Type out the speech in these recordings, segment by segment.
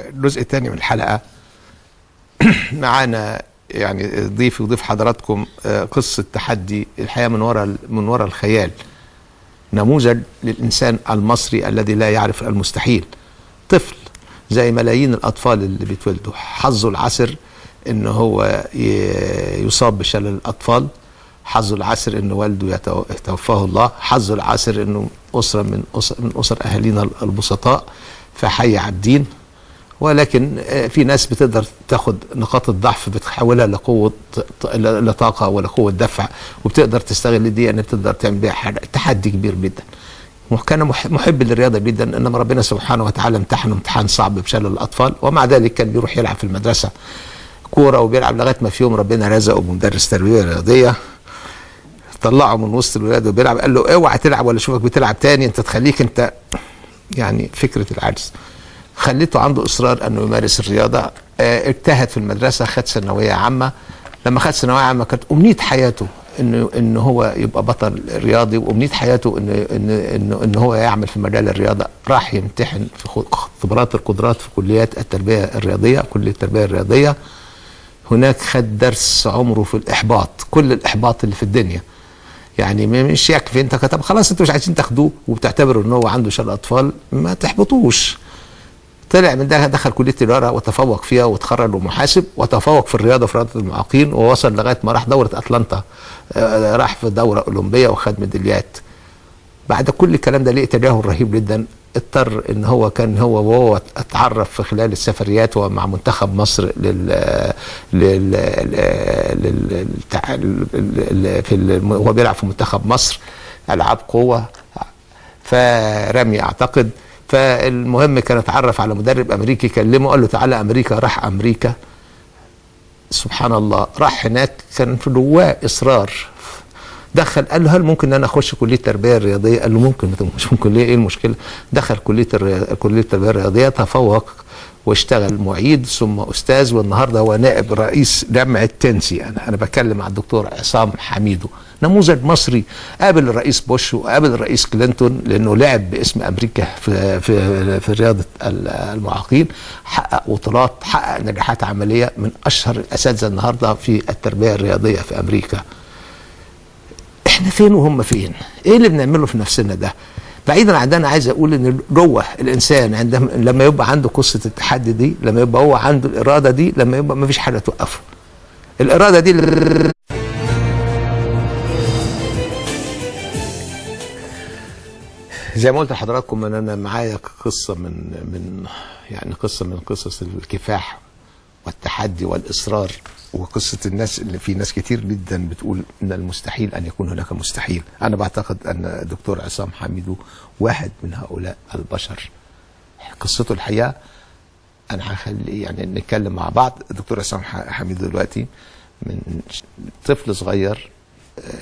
الجزء الثاني من الحلقة. معانا يعني ضيف وضيف حضراتكم قصة تحدي الحياة من وراء الخيال، نموذج للإنسان المصري الذي لا يعرف المستحيل. طفل زي ملايين الأطفال اللي بيتولدوا، حظه العسر إن هو يصاب بشلل الأطفال، حظه العسر إن والده يتوفاه الله، حظه العسر إنه أسرة من أسر أهالينا البسطاء في حي عابدين. ولكن في ناس بتقدر تاخد نقاط الضعف بتحولها لقوه، لطاقة ولقوه دفع، وبتقدر تستغل دي ان بتقدر تعمل بيها حاجة. تحدي كبير جدا. كان محب للرياضة جدا، انما ربنا سبحانه وتعالى امتحنه امتحان صعب بشلل الاطفال، ومع ذلك كان بيروح يلعب في المدرسة كورة وبيلعب لغاية ما في يوم ربنا رزقه بمدرس تربيه رياضية، طلعه من وسط الولاد وبيلعب، قال له اوعى تلعب ولا اشوفك بتلعب تاني، انت تخليك انت يعني فكرة العجز خليته عنده اصرار انه يمارس الرياضة. اجتهد في المدرسة، خد ثانوية عامة. لما خد ثانوية عامة كانت امنية حياته انه هو يبقى بطل رياضي، وامنيه حياته انه انه انه هو يعمل في مجال الرياضة. راح يمتحن في اختبارات القدرات في كليات التربية الرياضية، كليه التربية الرياضية. هناك خد درس عمره في الاحباط، كل الاحباط اللي في الدنيا. يعني مش يكفي انت كتب خلاص انتوا مش عايزين تاخدوه وبتعتبروا ان هو عنده شلل اطفال، ما تحبطوش. طلع من ده، دخل كليه تجارة وتفوق فيها وتخرج ومحاسب، وتفوق في الرياضة في رياضة المعاقين، ووصل لغاية ما راح دوره اتلانتا، راح في دوره اولمبيه وخد ميداليات. بعد كل الكلام ده ليه تجاهل رهيب جدا. اضطر ان هو كان هو وهو اتعرف في خلال السفريات ومع منتخب مصر لل لل لل في هو بيلعب في منتخب مصر العاب قوة فرمي اعتقد. فالمهم كان اتعرف على مدرب امريكي، كلمة قال له تعالى امريكا، راح امريكا. سبحان الله، راح هناك كان في جواه اصرار. دخل قال له هل ممكن ان انا اخش كليه التربية الرياضية؟ قال له ممكن، مش ممكن ليه؟ ايه المشكلة؟ دخل كليه التربية الرياضية، تفوق واشتغل معيد ثم استاذ، والنهارده هو نائب رئيس جامعه تنسي. انا بتكلم مع الدكتور عصام حميدو، نموذج مصري. قابل الرئيس بوش وقابل الرئيس كلينتون لانه لعب باسم امريكا في في في رياضة المعاقين، حقق بطولات، حقق نجاحات عملية، من اشهر الاساتذة النهارده في التربية الرياضية في امريكا. احنا فين وهم فين؟ ايه اللي بنعمله في نفسنا ده؟ بعيدا عن ده، انا عايز اقول ان جوه الانسان عندما لما يبقى عنده قصة التحدي دي، لما يبقى هو عنده الارادة دي، لما يبقى ما فيش حاجة توقفه. الارادة دي زي ما قلت لحضراتكم ان انا معايا قصة من يعني قصة من قصص الكفاح والتحدي والاصرار، وقصة الناس اللي في ناس كتير جدا بتقول ان المستحيل ان يكون هناك مستحيل. انا بعتقد ان الدكتور عصام حميدو واحد من هؤلاء البشر. قصته الحقيقة انا هخلي يعني نتكلم مع بعض. الدكتور عصام حميدو دلوقتي من طفل صغير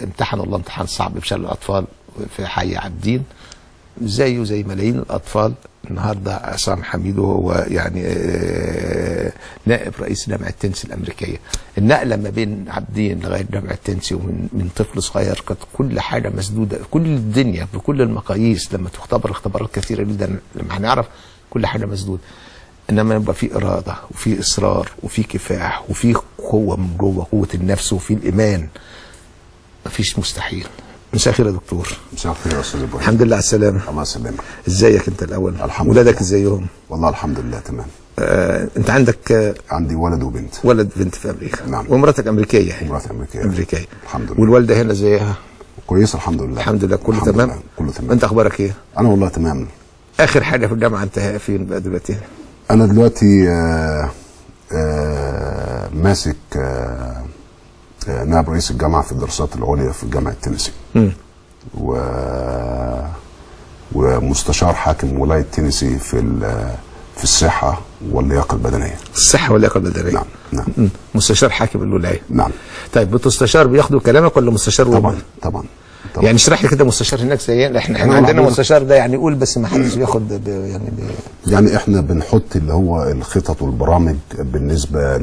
امتحن الله امتحان صعب بشلل الاطفال في حي عابدين، زيه زي ملايين الاطفال. النهارده عصام حميدو هو يعني نائب رئيس جامعه تنسي الامريكية. النقلة ما بين عابدين لغاية جامعه تنسي ومن طفل صغير كانت كل حاجة مسدودة، كل الدنيا بكل المقاييس. لما تختبر اختبارات كثيرة جدا لما هنعرف كل حاجة مسدودة، انما يبقى في اراده وفي اصرار وفي كفاح وفي قوة من جوه، قوة النفس وفي الايمان، مفيش مستحيل. مساء الخير يا دكتور. مساء الخير يا استاذ ابراهيم. الحمد لله على السلامة. الله يسلمك. ازيك انت الاول؟ الحمد لله. ولادك ازيهم؟ والله الحمد لله تمام. انت عندك؟ عندي ولد وبنت. ولد وبنت في امريكا. نعم. ومراتك امريكية؟ مراتي امريكية. امريكية. الحمد لله. والوالدة هنا زيها؟ كويسة الحمد لله. الحمد لله كله تمام. لله. كله تمام. انت اخبارك ايه؟ انا والله تمام. اخر حاجة في الجامعة انت فين بقى دلوقتي؟ انا دلوقتي ماسك نائب رئيس الجامعة في الدراسات العليا في جامعه تينيسي. ومستشار حاكم ولاية تينيسي في الصحة واللياقه البدنية. الصحة واللياقه البدنية. نعم نعم. مستشار حاكم الولاية. نعم. طيب بتستشار بياخدوا كلامك ولا مستشار؟ طبعا طبعا. طبعا. يعني اشرح لي كده مستشار هناك زي احنا عندنا مستشار ده يعني يقول بس ما حدش بياخد يعني احنا بنحط اللي هو الخطط والبرامج بالنسبة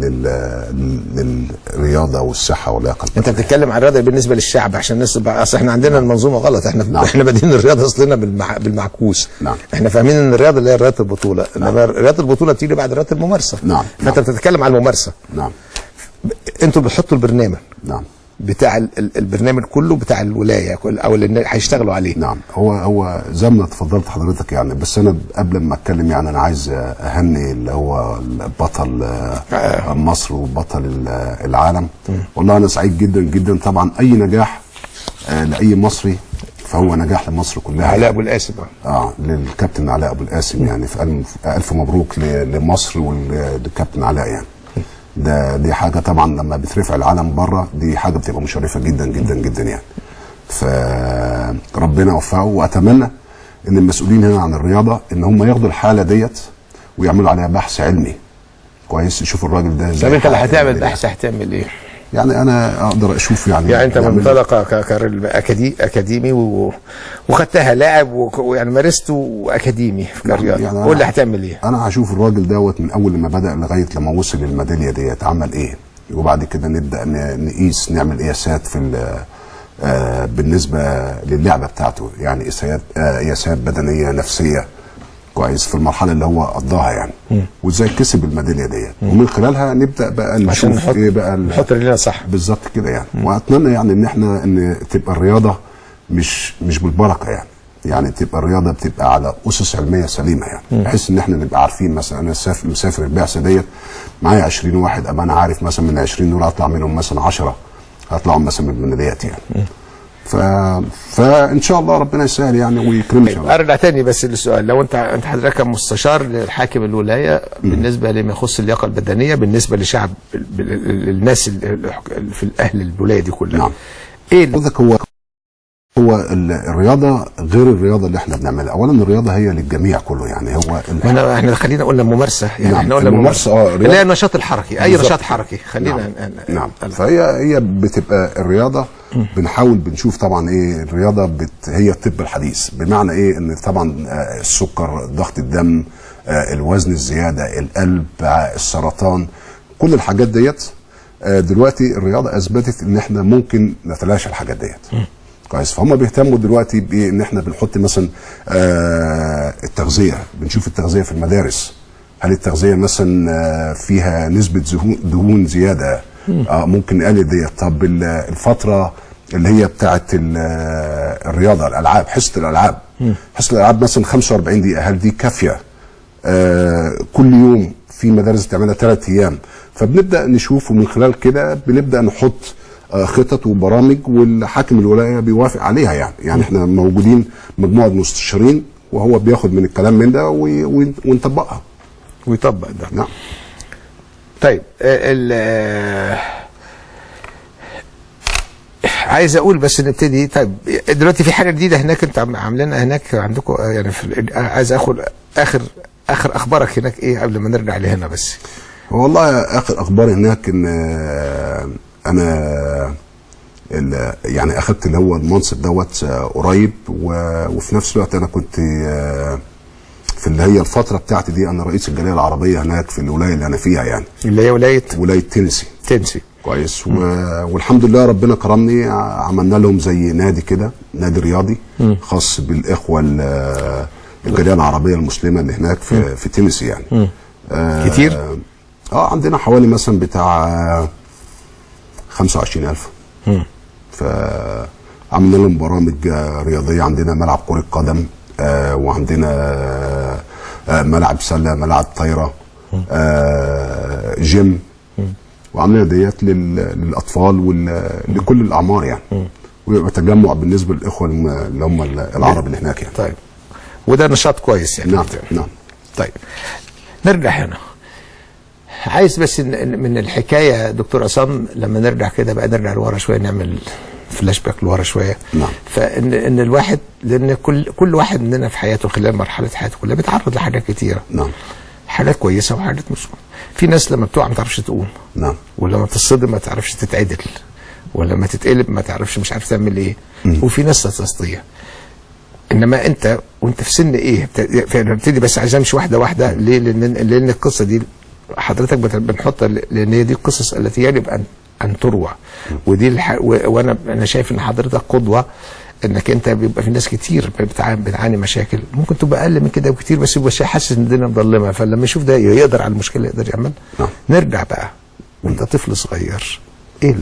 للرياضة والصحة واللياقه. انت بتتكلم عن الرياضة بالنسبة للشعب عشان الناس، اصل احنا عندنا المنظومة غلط. احنا نعم. احنا بادئين الرياضة اصلنا بالمعكوس. نعم. احنا فاهمين ان الرياضة اللي هي رياضة البطولة، انما رياضة البطولة بتيجي بعد رياضة الممارسة. نعم. فانت بتتكلم عن الممارسة. نعم. انتوا بتحطوا البرنامج. نعم. بتاع البرنامج كله بتاع الولاية او اللي هيشتغلوا عليه. نعم. هو زي ما اتفضلت حضرتك يعني، بس انا قبل ما اتكلم يعني انا عايز اهني اللي هو بطل مصر وبطل العالم. والله انا سعيد جدا جدا. طبعا اي نجاح لاي مصري فهو نجاح لمصر كلها. علاء ابو القاسم. للكابتن علاء ابو القاسم يعني، فالف مبروك لمصر وللكابتن علاء يعني. ده دي حاجة طبعا لما بترفع العالم بره دي حاجة بتبقى مشرفة جدا جدا جدا يعني. فربنا يوفقه، واتمنى ان المسؤولين هنا عن الرياضة ان هم ياخدوا الحالة ديت ويعملوا عليها بحث علمي كويس، يشوفوا الراجل ده ازاي. طب انت اللي هتعمل بحث هتعمل ايه؟ يعني انا اقدر اشوف يعني انت منطلقة اكاديمي وخدتها لاعب ويعني مارسته اكاديمي في الرياضة، يعني قول لي هتعمل ايه؟ انا هشوف الراجل دوت من اول لما بدا لغاية لما وصل للميداليه ديت عمل ايه، وبعد كده نبدا نقيس، نعمل قياسات في بالنسبة للعبة بتاعته، يعني قياسات بدنية نفسية كويس في المرحلة اللي هو قضاها يعني، وازاي كسب الميداليه ديت، ومن خلالها نبدا بقى نشوف ايه بقى نحط رجلنا صح بالظبط كده يعني. واتمنى يعني ان احنا ان تبقى الرياضة مش بالبركة يعني تبقى الرياضة بتبقى على اسس علمية سليمة يعني، بحيث ان احنا نبقى عارفين مثلا انا مسافر البعثة ديت معايا 20 واحد، ابقى انا عارف مثلا من 20 دول هطلع منهم مثلا 10 هطلعوا مثلا من الميداليات يعني. فان شاء الله ربنا يسهل يعني ويكرمنا. ارجع تاني بس للسؤال، لو انت حضرتك مستشار للحاكم الولاية بالنسبة لما يخص اللياقة البدنية بالنسبة لشعب الناس في الاهل الولاية دي كلها. نعم. ايه قصدك؟ هو الرياضة غير الرياضة اللي احنا بنعملها. اولا الرياضة هي للجميع كله يعني، هو احنا خلينا قلنا ممارسة يعني. نعم. احنا قلنا الممارسة اللي هي النشاط الحركي، اي نشاط حركي خلينا. نعم. نعم. فهي بتبقى الرياضة بنحاول بنشوف طبعا ايه الرياضة هي الطب الحديث، بمعنى ايه ان طبعا السكر، ضغط الدم، الوزن الزيادة، القلب، السرطان، كل الحاجات ديت دلوقتي الرياضة اثبتت ان احنا ممكن نتلاشى الحاجات ديت كويس. فهم بيهتموا دلوقتي بان احنا بنحط مثلا التغذية، بنشوف التغذية في المدارس، هل التغذية مثلا فيها نسبه دهون زيادة، ممكن نقلل ديت. طب الفترة اللي هي بتاعه الرياضة، الالعاب، حصة الالعاب، حصة الالعاب مثلا 45 دقيقة، هل دي كافيه؟ كل يوم في مدارس بتعملها 3 ايام. فبنبدا نشوف، ومن خلال كده بنبدا نحط خطط وبرامج، والحاكم الولاية بيوافق عليها يعني احنا موجودين مجموعة مستشارين، وهو بياخد من الكلام من ده ونطبقها ويطبق ده. نعم. طيب عايز اقول بس نبتدي. طيب دلوقتي في حاجة جديدة هناك انت عاملينها هناك عندكم يعني عايز اخد اخر اخبارك هناك ايه قبل ما نرجع لهنا بس. والله اخر اخباري هناك ان انا يعني اخدت اللي هو المنصب دوت قريب، وفي نفس الوقت انا كنت في اللي هي الفترة بتاعتي دي انا رئيس الجالية العربية هناك في الولاية اللي انا فيها يعني، اللي هي ولاية تينيسي. تينيسي كويس. والحمد لله ربنا كرمني، عملنا لهم زي نادي كده، نادي رياضي خاص بالاخوة الجالية العربية المسلمة اللي هناك في تينيسي يعني. كتير؟ عندنا حوالي مثلا بتاع 25,000. فعملنا لهم برامج رياضية، عندنا ملعب كره قدم، وعندنا ملعب سله، ملعب طايره، جيم، وعملنا ديت للاطفال ولكل الاعمار يعني، ويبقى تجمع بالنسبة للاخوة اللي هم العرب اللي هناك يعني. طيب وده نشاط كويس يعني. نعم نعم. طيب نرجع هنا، عايز بس من الحكاية دكتور عصام لما نرجع كده بقى نرجع لورا شوية، نعمل فلاش باك لورا شوية. نعم. فان الواحد، لان كل واحد مننا في حياته خلال مرحلة حياته كلها بيتعرض لحاجات كتيرة. نعم. حاجات كويسة وحاجات مش. في ناس لما بتقع ما تعرفش تقوم. نعم. ولما بتصدم ما تعرفش تتعدل، ولما تتقلب ما تعرفش مش عارف تعمل ايه. وفي ناس لا تستطيع. انما انت وانت في سن ايه؟ بتبتدي، بس عايز امشي واحدة واحدة. ليه؟ لان القصة دي حضرتك بنحطها، لان هي دي القصص التي يجب ان تروى. ودي وانا شايف ان حضرتك قدوة، انك انت بيبقى في ناس كتير بتعاني مشاكل ممكن تبقى اقل من كده بكتير، بس يبقى حاسس ان الدنيا مظلمة، فلما يشوف ده يقدر على المشكلة يقدر يعمل. نرجع بقى وانت طفل صغير، ايه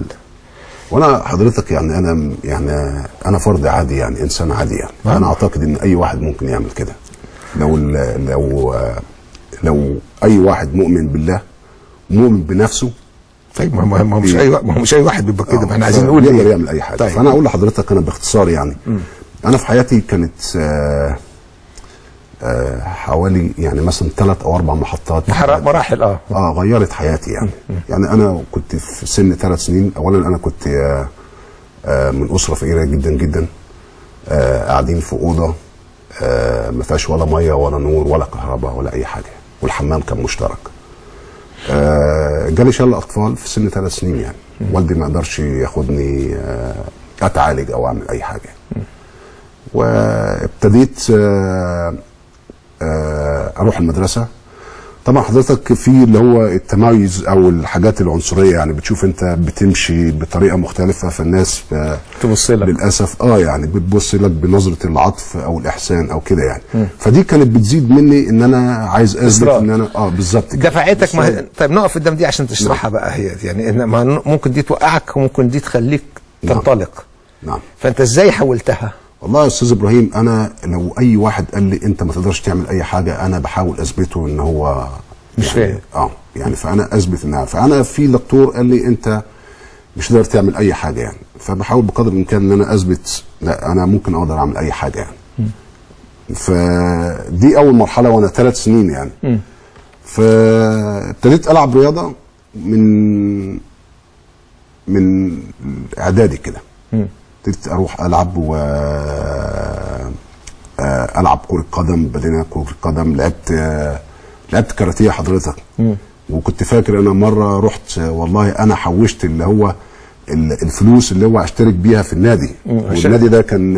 وانا حضرتك يعني انا يعني انا فرد عادي يعني، انسان عادي يعني. انا اعتقد ان اي واحد ممكن يعمل كده، لو لو لو اي واحد مؤمن بالله، مؤمن بنفسه. طيب ما هو مش اي، ما هو مش اي واحد بيبقى كده، ما احنا عايزين نقول يقدر يعمل اي حاجة. طيب. فانا اقول لحضرتك انا باختصار يعني، انا في حياتي كانت حوالي يعني مثلا 3 أو 4 محطات، مراحل غيرت حياتي يعني. يعني انا كنت في سن 3 سنين، اولا انا كنت من اسره فقيرة جدا جدا، قاعدين في اوضة ما فيهاش ولا مية ولا نور ولا كهرباء ولا اي حاجة، والحمام كان مشترك. جالي شلل اطفال في سن 3 سنين يعني. والدي ما قدرش ياخدني اتعالج او اعمل اي حاجة. وابتديت اروح المدرسة. طبعا حضرتك في اللي هو التمايز او الحاجات العنصرية يعني، بتشوف انت بتمشي بطريقة مختلفة، فالناس تبص لك للاسف يعني بتبص لك بنظره العطف او الاحسان او كده يعني. فدي كانت بتزيد مني ان انا عايز اثبت ان انا بالظبط كده. دفعتك ما... طيب نقف قدام دي عشان تشرحها بقى. هي يعني إن ما ممكن دي توقعك وممكن دي تخليك تنطلق. نعم. فانت ازاي حولتها؟ والله يا استاذ ابراهيم، انا لو اي واحد قال لي انت ما تقدرش تعمل اي حاجة، انا بحاول اثبته ان هو مش فاهم. يعني فانا اثبت انها، فانا في دكتور قال لي انت مش تقدر تعمل اي حاجة يعني، فبحاول بقدر الامكان ان انا اثبت لا انا ممكن اقدر اعمل اي حاجة يعني. فدي اول مرحلة وانا 3 سنين يعني. فابتديت العب رياضة من اعدادي كده. ابتديت اروح العب و العب كره قدم، بدينا كره قدم، لعبت كاراتيه حضرتك. وكنت فاكر انا مرة رحت، والله انا حوشت اللي هو الفلوس اللي هو اشترك بيها في النادي، والنادي ده كان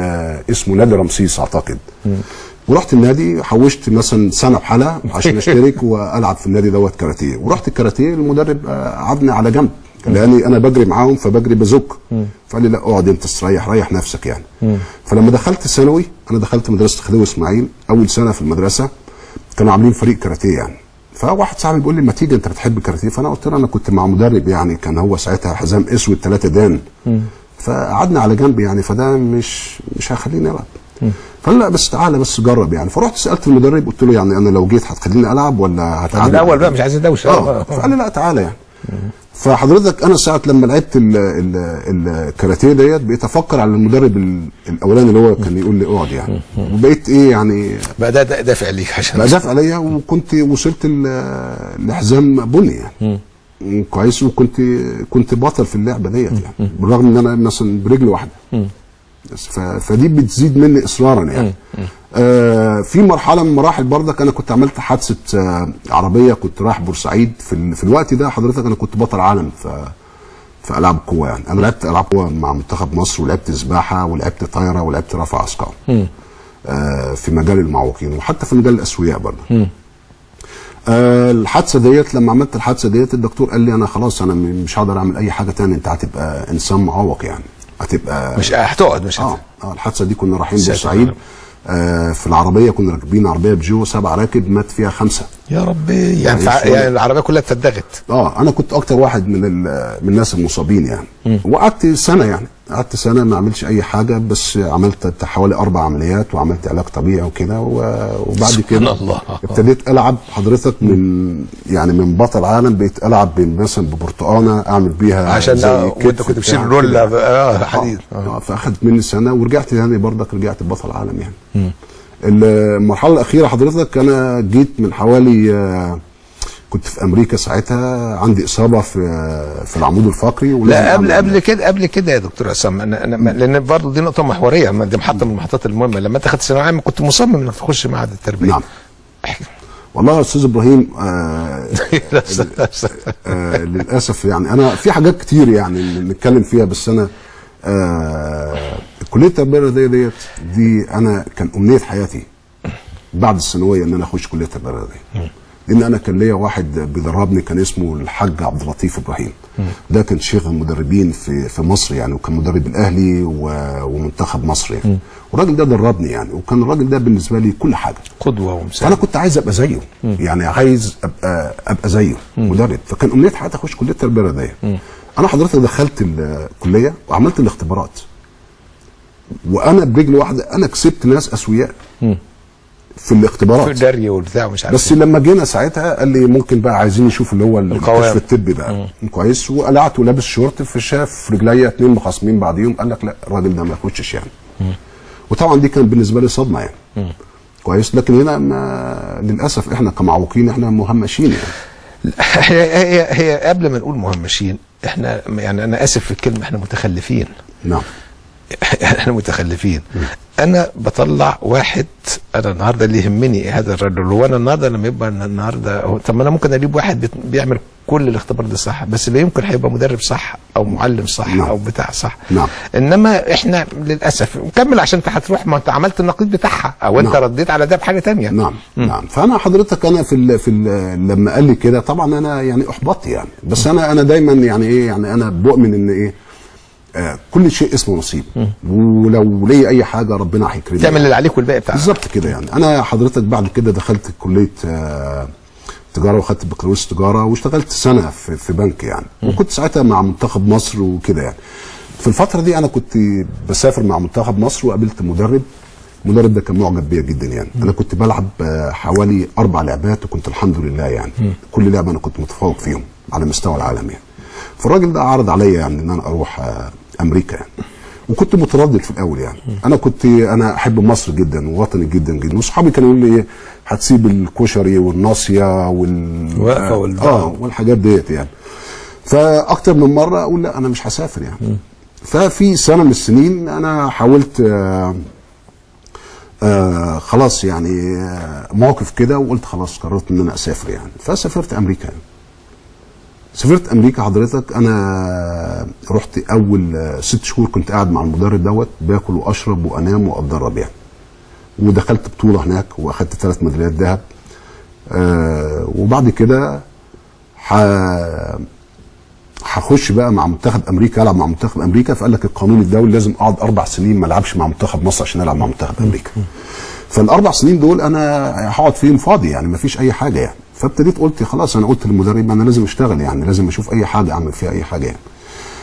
اسمه نادي رمسيس اعتقد. ورحت النادي حوشت مثلا سنة بحالها عشان اشترك والعب في النادي دوت كاراتيه. ورحت الكاراتيه، المدرب قعدني على جنب لاني انا بجري معاهم فبجري بزك، فقال لي لا اقعد انت استريح، ريح نفسك يعني. فلما دخلت ثانوي، انا دخلت مدرسه خديوي اسماعيل، اول سنة في المدرسة كانوا عاملين فريق كاراتيه يعني. فواحد صاحبي بيقول لي ما تيجي انت بتحب الكاراتيه، فانا قلت له انا كنت مع مدرب يعني كان هو ساعتها حزام اسود 3 دان، فقعدنا على جنب يعني، فده مش هيخليني العب. فقال لا بس تعالى بس جرب يعني. فرحت سالت المدرب قلت له يعني انا لو جيت هتخليني العب ولا هتقعدني الاول بقى مش عايز دوشه؟ فقال لي لا تعالى يعني. فحضرتك انا ساعة لما لعبت الكاراتيه ديت بقيت افكر على المدرب الاولاني اللي هو كان يقول لي اقعد يعني، وبقيت ايه يعني بقى ده دافع ليك عشان بقى دافع عليا، وكنت وصلت لحزام بني يعني كويس، وكنت كنت بطل في اللعبة ديت يعني، بالرغم ان انا مثلا برجل واحدة. فدي بتزيد مني اصرارا يعني. في مرحلة من المراحل برضك انا كنت عملت حادثه عربية، كنت رايح بورسعيد في الوقت ده حضرتك انا كنت بطل عالم في العاب القوة يعني. انا لعبت العاب قوة مع منتخب مصر، ولعبت سباحة، ولعبت طايره، ولعبت رفع اثقال في مجال المعوقين وحتى في مجال الاسوياء برضه. الحادثة ديت لما عملت الحادثة ديت الدكتور قال لي انا خلاص انا مش هقدر اعمل اي حاجة تاني، انت هتبقى انسان معوق يعني، هتبقى مش هتقعد مش الحادثة دي كنا رايحين بورسعيد في العربية، كنا راكبين عربية بجو 7 راكب، مات فيها 5. يا ربي يعني, يعني العربية كلها اتفدغت. انا كنت اكتر واحد من الناس المصابين يعني. وقعدت سنة يعني، قعدت سنة ما اعملش اي حاجة، بس عملت حوالي 4 عمليات وعملت علاج طبيعي وكده، وبعد كده الله ابتديت العب حضرتك من يعني من بطل عالم، بقيت العب مثلا ببرتقانه اعمل بيها عشان وانت كنت بتشيل رولة حديد. فاخدت مني سنة ورجعت يعني برضك رجعت بطل عالم يعني. المرحلة الاخيرة حضرتك انا جيت من حوالي كنت في امريكا ساعتها، عندي اصابه في العمود الفقري. لا قبل كده يا دكتور عصام، انا لان برضه دي نقطة محورية، دي محطة من المحطات المهمة. لما انت خدت ثانوية عامة كنت مصمم انك تخش معهد التربية. نعم. والله يا استاذ ابراهيم للاسف يعني انا في حاجات كتير يعني نتكلم فيها، بس انا كليه التربية الرياضية ديت دي انا كان امنية حياتي بعد الثانوية ان انا اخش كليه التربية الرياضية. لان انا كان ليا واحد بيدربني كان اسمه الحاج عبد اللطيف ابراهيم. ده كان شيخ المدربين في مصر يعني، وكان مدرب الاهلي ومنتخب مصر يعني. والراجل ده دربني يعني، وكان الراجل ده بالنسبة لي كل حاجة، قدوة ومثال. فانا كنت عايز ابقى زيه يعني، عايز ابقى زيه مدرب. فكان امنية حياتي اخش كليه التربية الرياضية. انا حضرتك دخلت الكلية وعملت الاختبارات، وانا برجل واحدة انا كسبت ناس اسوياء في الاختبارات، في الجري والبتاع ومش عارف. بس لما جينا ساعتها قال لي ممكن بقى عايزين نشوف اللي هو الكشف الطبي بقى. كويس. وقلعت ولابس شورت، فشاف رجليا اتنين مخاصمين بعضيهم، قال لك لا الراجل ده ما يخشش يعني. وطبعا دي كانت بالنسبة لي صدمة يعني. كويس. لكن هنا ما للاسف احنا كمعوقين احنا مهمشين يعني. هي قبل ما نقول مهمشين، احنا يعني انا اسف في الكلمة، احنا متخلفين. نعم. احنا متخلفين. انا بطلع واحد، انا النهارده اللي يهمني هذا الرجل، هو انا النهارده لما يبقى النهارده، طب ما انا ممكن اجيب واحد بيعمل كل الاختبار ده صح، بس لا يمكن هيبقى مدرب صح او معلم صح. نعم. او بتاع صح. نعم. انما احنا للاسف نكمل عشان انت هتروح، ما انت عملت النقيض بتاعها، او انت. نعم. رديت على ده بحاجة ثانية. نعم. نعم. فانا حضرتك انا في لما قال لي كده طبعا انا يعني احبطت يعني، بس انا دايما يعني ايه، يعني انا بؤمن ان ايه، كل شيء اسمه نصيب، ولو لي اي حاجة ربنا هيكرمني، تعمل اللي عليك والباقي بتاعك. بالظبط كده يعني. انا حضرتك بعد كده دخلت كليه تجارة، وخدت بكالوريوس تجارة، واشتغلت سنة في بنك يعني. وكنت ساعتها مع منتخب مصر وكده يعني. في الفترة دي انا كنت بسافر مع منتخب مصر، وقابلت مدرب. المدرب ده كان معجب بيا جدا يعني. انا كنت بلعب حوالي 4 لعبات، وكنت الحمد لله يعني كل لعبه انا كنت متفوق فيهم على مستوى العالم يعني. فالراجل ده عرض عليا يعني ان انا اروح امريكا يعني. وكنت متردد في الاول يعني. انا كنت احب مصر جدا ووطني جدا جدا، واصحابي كانوا يقولوا لي ايه، هتسيب الكشري والناصيه والوقفه والحاجات ديت يعني. فاكتر من مرة اقول لا انا مش هسافر يعني. ففي سنة من السنين انا حاولت خلاص يعني موقف كده، وقلت خلاص قررت ان انا اسافر يعني. فسافرت امريكا يعني. سافرت امريكا حضرتك، انا رحت اول 6 شهور كنت قاعد مع المدرب دوت، باكل واشرب وانام واتدرب يعني. ودخلت بطوله هناك واخدت 3 ميداليات ذهب. وبعد كده هخش بقى مع منتخب امريكا، العب مع منتخب امريكا. فقال لك القانون الدولي لازم اقعد 4 سنين ما العبش مع منتخب مصر عشان العب مع منتخب امريكا. فال4 سنين دول انا هقعد فيهم فاضي يعني، ما فيش اي حاجة يعني. فابتديت قلت خلاص، انا قلت للمدرب انا لازم اشتغل يعني، لازم اشوف اي حاجة اعمل فيها اي حاجة يعني.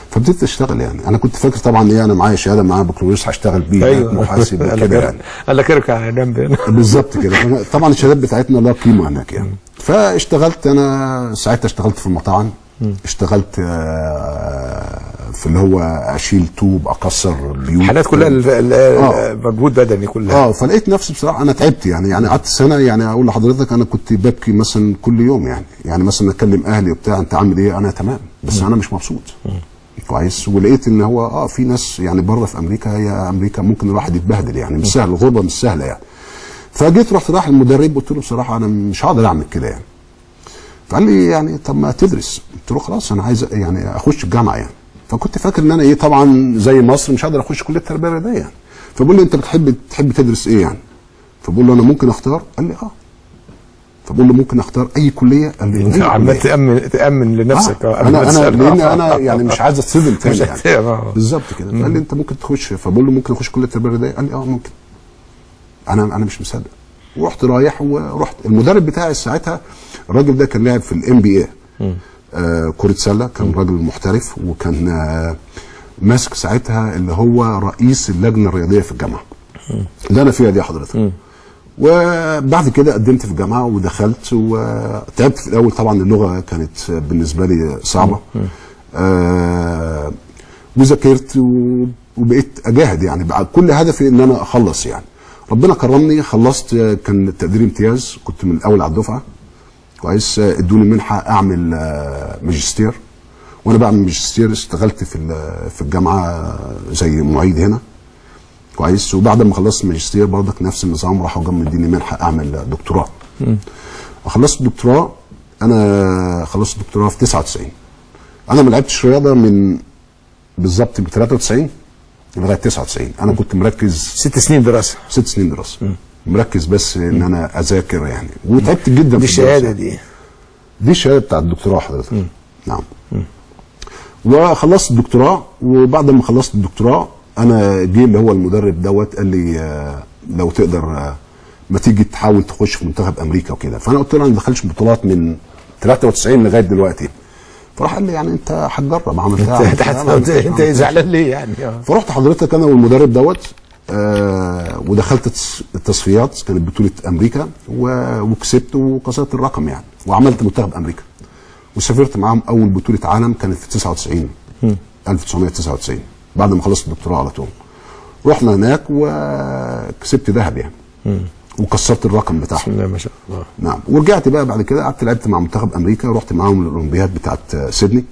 فابتديت اشتغل يعني. انا كنت فاكر طبعا ايه، انا معايا شهادة، معايا بكالوريوس هشتغل بيه. أيوة. محاسب وكده يعني. قال لك اركع على جنب بالظبط كده. طبعا الشهادات بتاعتنا لا قيمة هناك يعني. فاشتغلت انا ساعتها، اشتغلت في المطاعم، اشتغلت في اللي هو اشيل طوب، اكسر بيوت، حالات كلها مجهود بدني كلها. فلقيت نفسي بصراحة انا تعبت يعني. يعني قعدت سنة يعني، اقول لحضرتك انا كنت ببكي مثلا كل يوم يعني. يعني مثلا اكلم اهلي وبتاع، انت عامل ايه؟ انا تمام، بس انا مش مبسوط. كويس. ولقيت ان هو في ناس يعني بره في امريكا، هي امريكا ممكن الواحد يتبهدل يعني، مش سهل، الغربة مش سهلة يعني. فجيت رحت رايح المدرب قلت له بصراحة انا مش هقدر اعمل كده يعني. فقال لي يعني طب ما تدرس. قلت له خلاص انا عايز يعني اخش الجامعة يعني. فكنت فاكر ان انا ايه، طبعا زي مصر مش هقدر اخش كليه التربية الرياضية يعني. فبقول لي انت بتحب تدرس ايه يعني؟ فبقول له انا ممكن اختار. قال لي اه. فبقول له ممكن اختار اي كليه؟ قال لي انت عمال تامن لنفسك. انا لان انا يعني مش عايز اتصدم تاني يعني. بالظبط كده. فقال لي انت ممكن تخش. فبقول له ممكن اخش كليه التربية الرياضية؟ قال لي اه ممكن. انا مش مصدق. ورحت رايح، ورحت المدرب بتاعي ساعتها الراجل ده كان لاعب في ال NBA كرة سلة، كان راجل محترف، وكان ماسك ساعتها اللي هو رئيس اللجنة الرياضية في الجامعة اللي انا فيها دي حضرتك. وبعد كده قدمت في الجامعة ودخلت، وتعبت في الاول طبعا، اللغة كانت بالنسبة لي صعبة. وذاكرت وبقيت اجاهد يعني، كل هدفي ان انا اخلص يعني. ربنا كرمني، خلصت، كان تقديري امتياز، كنت من الاول على الدفعة. كويس. ادوني منحه اعمل ماجستير، وانا بعمل ماجستير اشتغلت في الجامعة زي معيد هنا. كويس. وبعد ما خلصت ماجستير برضك نفس النظام، راحوا جم مديني منحه اعمل دكتوراه. خلصت الدكتوراه، انا خلصت الدكتوراه في 99. انا ما لعبتش رياضة من بالظبط من 93 لغاية 99. انا كنت مركز 6 سنين دراسة. 6 سنين دراسة. مركز بس ان انا اذاكر يعني، وتعبت جدا. دي الشهادة دي؟ دي الشهادة بتاعت الدكتوراه حضرتك. نعم. وخلصت الدكتوراه، وبعد ما خلصت الدكتوراه انا جه اللي هو المدرب دوت قال لي لو تقدر ما تيجي تحاول تخش في منتخب امريكا وكده. فانا قلت له انا ما دخلتش بطولات من 93 لغاية دلوقتي. فراح قال لي يعني انت هتجرب، عملتها انت زعلان ليه يعني؟ فرحت حضرتك انا والمدرب دوت ودخلت التصفيات، كانت بطوله امريكا، وكسبت وكسرت الرقم يعني، وعملت منتخب امريكا وسافرت معاهم اول بطوله عالم كانت في 99 1999 بعد ما خلصت الدكتوراه على طول. رحنا هناك وكسبت ذهب يعني، وكسرت الرقم بتاعهم. بسم الله ما شاء الله. نعم. ورجعت بقى بعد كده قعدت لعبت مع منتخب امريكا، ورحت معاهم الاولمبياد بتاعت سيدني،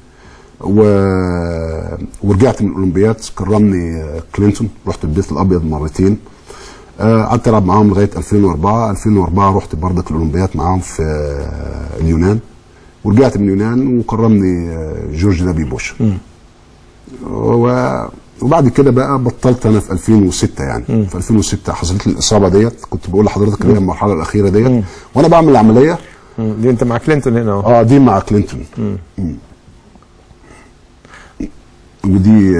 ورجعت من الاولمبياد كرمني كلينتون، رحت البيت الابيض مرتين. قعدت العب معاهم لغاية 2004. 2004 رحت بردك الاولمبياد معاهم في اليونان، ورجعت من اليونان وكرمني جورج دبليو بوش. وبعد كده بقى بطلت انا في 2006 يعني. في 2006 حصلت لي الاصابة ديت، كنت بقول لحضرتك اللي هي المرحلة الاخيرة ديت، وانا بعمل العملية. دي انت مع كلينتون هنا اهو. دي مع كلينتون. ودي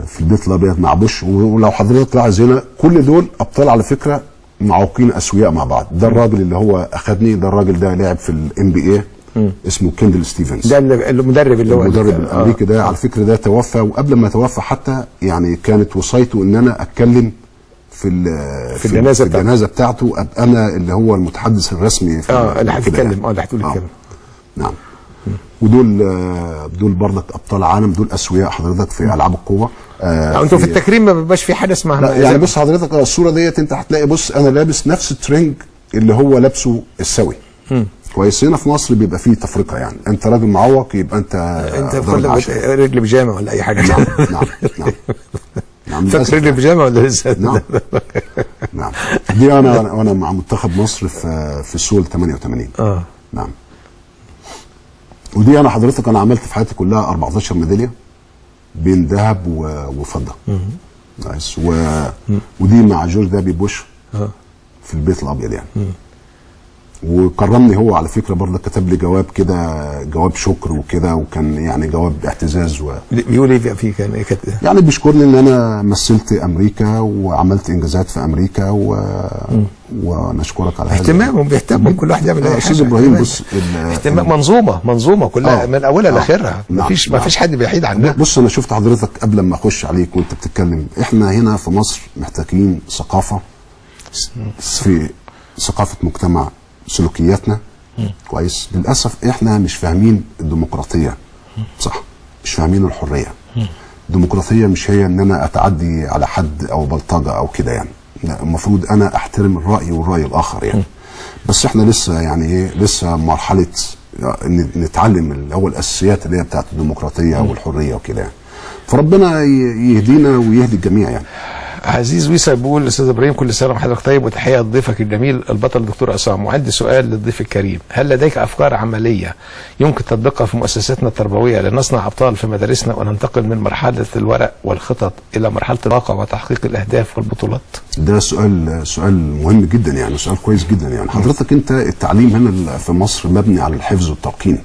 في البيت الابيض مع بوش. ولو حضرتك تلاحظ هنا كل دول ابطال على فكرة، معوقين اسوياء مع بعض. ده الراجل اللي هو اخذني، ده الراجل ده لعب في ال NBA، اسمه كيندل ستيفنز، ده المدرب اللي هو المدرب الامريكي ده. على فكرة ده توفى، وقبل ما توفى حتى يعني كانت وصايته ان انا اتكلم في الجنازة، في الجنازة بتاعته، ابقى انا اللي هو المتحدث الرسمي في اللي هتتكلم، اللي هتقول الكلمة. نعم. ودول دول برضك ابطال عالم، دول اسوياء حضرتك في العاب القوة. انتوا في التكريم ما بيبقاش في حاجة اسمها يعني. بص حضرتك الصورة ديت انت هتلاقي، بص انا لابس نفس الترنج اللي هو لابسه السوي. كويس. هنا في مصر بيبقى فيه تفرقه يعني، انت راجل معوق يبقى انت رجل بيجامه ولا اي حاجة. نعم نعم نعم نعم. فاكر رجل بيجامه ولا لسه؟ نعم نعم. دي انا مع منتخب مصر في سول 88. نعم. ودي انا حضرتك انا عملت في حياتي كلها 14 ميدالية بين ذهب وفضة. كويس. ودي مع جورج دبليو بوش في البيت الابيض يعني. وكرمني هو على فكرة برضه، كتب لي جواب كده، جواب شكر وكده، وكان يعني جواب اعتزاز بيقول ايه فيه؟ كان ايه يعني بيشكرني ان انا مثلت امريكا وعملت انجازات في امريكا ونشكرك على هذا. اهتمامهم، بيهتموا كل واحد يعمل اي حاجة. استاذ ابراهيم بص، اهتمام منظومة كلها من اولها لاخرها. مفيش مفيش حد بيحيد عنها. بص انا شفت حضرتك قبل ما اخش عليك وانت بتتكلم، احنا هنا في مصر محتاجين ثقافة، في ثقافة مجتمع، سلوكياتنا. كويس. للاسف احنا مش فاهمين الديمقراطية صح، مش فاهمين الحرية. الديمقراطية مش هي ان انا اتعدي على حد او بلطجه او كده يعني، لا، المفروض انا احترم الراي والراي الاخر يعني. بس احنا لسه يعني ايه، لسه مرحلة نتعلم اللي هو الاساسيات اللي هي بتاعت الديمقراطية والحرية وكده يعني. فربنا يهدينا ويهدي الجميع يعني. عزيز ويسا بيقول استاذ ابراهيم كل سنة وحضرتك طيب، وتحية لضيفك الجميل البطل الدكتور عصام. وعندي سؤال للضيف الكريم، هل لديك افكار عملية يمكن تطبيقها في مؤسساتنا التربوية لنصنع ابطال في مدارسنا وننتقل من مرحلة الورق والخطط الى مرحلة الواقع وتحقيق الاهداف والبطولات؟ ده سؤال مهم جدا يعني، سؤال كويس جدا يعني. حضرتك انت التعليم هنا في مصر مبني على الحفظ والتلقين.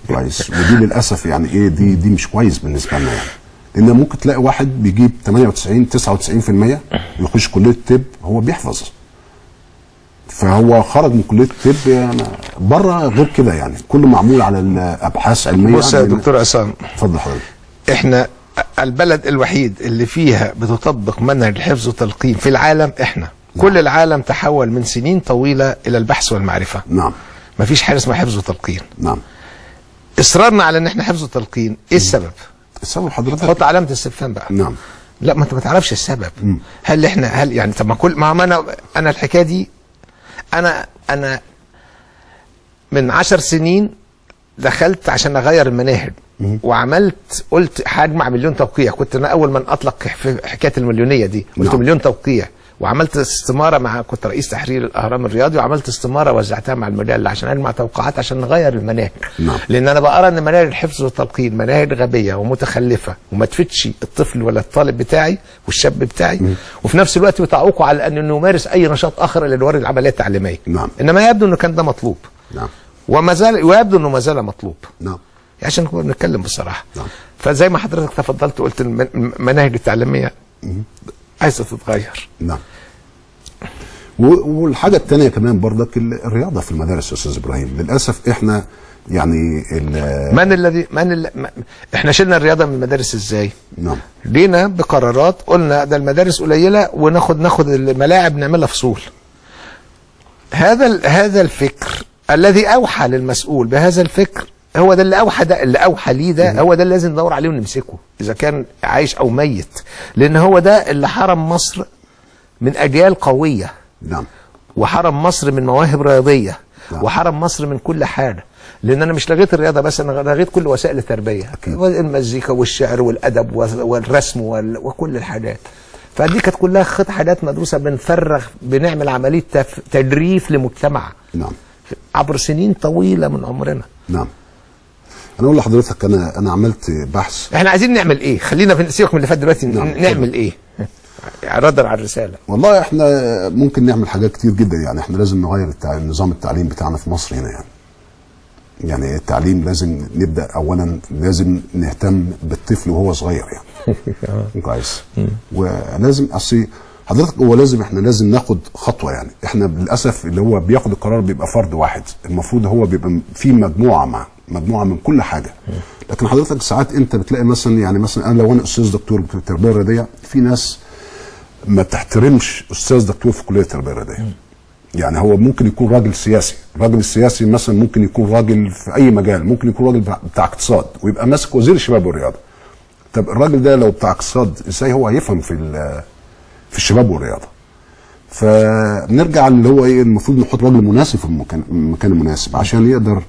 كويس. ودي للاسف يعني ايه، دي مش كويس بالنسبة لنا يعني. لان ممكن تلاقي واحد بيجيب 98 99% ويخش كليه الطب هو بيحفظ، فهو خرج من كليه الطب يعني بره غير كده يعني، كله معمول على الابحاث علمية. بص يا دكتور عصام، اتفضل حضرتك. احنا البلد الوحيد اللي فيها بتطبق منهج الحفظ والتلقين في العالم. احنا نعم. كل العالم تحول من سنين طويلة الى البحث والمعرفة. نعم. مفيش حاجة اسمها حفظ وتلقين. نعم. اصرارنا على ان احنا حفظ وتلقين، ايه السبب؟ السبب حضرتك حط علامة استفهام بقى. نعم. لا، ما انت ما تعرفش السبب. هل احنا هل يعني طب ما كل ما انا الحكاية دي انا من 10 سنين دخلت عشان اغير المناهج، وعملت قلت هجمع مليون توقيع. كنت انا اول من اطلق في حكاية المليونيه دي. قلت مليون توقيع، وعملت استماره مع، كنت رئيس تحرير الاهرام الرياضي، وعملت استماره وزعتها مع المجلة عشان اجمع توقعات عشان نغير المناهج. نعم. لان انا بقرا ان مناهج الحفظ والتلقين مناهج غبية ومتخلفه وما تفيدش الطفل ولا الطالب بتاعي والشاب بتاعي، وفي نفس الوقت بتعوقه على انه يمارس اي نشاط اخر اللي يوري العملية التعليمية. نعم. انما يبدو انه كان ده مطلوب. نعم. وما زال، ويبدو انه ما زال مطلوب. نعم. عشان نكون بنتكلم بصراحة. نعم. فزي ما حضرتك تفضلت وقلت المناهج التعليمية عايزه تتغير. نعم. والحاجة الثانية كمان برضك الرياضة في المدارس يا استاذ ابراهيم، للاسف احنا يعني من الذي احنا شلنا الرياضة من المدارس ازاي؟ نعم. لينا بقرارات قلنا ده المدارس قليله وناخد الملاعب نعملها فصول. هذا الفكر الذي اوحى للمسؤول بهذا الفكر، هو ده اللي اوحى، ده اللي اوحى ليه، ده هو ده اللي لازم ندور عليه ونمسكه اذا كان عايش او ميت، لان هو ده اللي حرم مصر من اجيال قوية. نعم. وحرم مصر من مواهب رياضية. نعم. وحرم مصر من كل حاجة، لان انا مش لغيت الرياضة بس، انا لغيت كل وسائل التربية، المزيكا والشعر والادب والرسم وكل الحاجات. فدي كانت كلها حاجات مدروسة، بنفرغ، بنعمل عملية تجريف لمجتمع. نعم. عبر سنين طويلة من عمرنا. نعم. انا اقول لحضرتك انا عملت بحث. احنا عايزين نعمل ايه؟ خلينا في سيبك من اللي فات دلوقتي. نعم. نعمل ايه؟ ردا على الرسالة. والله احنا ممكن نعمل حاجات كتير جدا، يعني احنا لازم نغير نظام التعليم بتاعنا في مصر هنا. يعني التعليم لازم نبدا اولا، لازم نهتم بالطفل وهو صغير يعني. كويس. ولازم اصل حضرتك هو لازم احنا لازم ناخد خطوة، يعني احنا للاسف اللي هو بياخد القرار بيبقى فرد واحد، المفروض هو بيبقى في مجموعة معاه، مجموعة من كل حاجة. لكن حضرتك ساعات انت بتلاقي مثلا، يعني مثلا انا لو انا استاذ دكتور في التربية الرياضية، في ناس ما بتحترمش استاذ دكتور في كليه التربية الرياضية. يعني هو ممكن يكون راجل سياسي، الراجل السياسي مثلا ممكن يكون راجل في اي مجال، ممكن يكون راجل بتاع اقتصاد ويبقى ماسك وزير الشباب والرياضة. طب الراجل ده لو بتاع اقتصاد ازاي هو هيفهم في الشباب والرياضة؟ فنرجع اللي هو ايه، المفروض نحط راجل مناسب في المكان المناسب عشان يقدر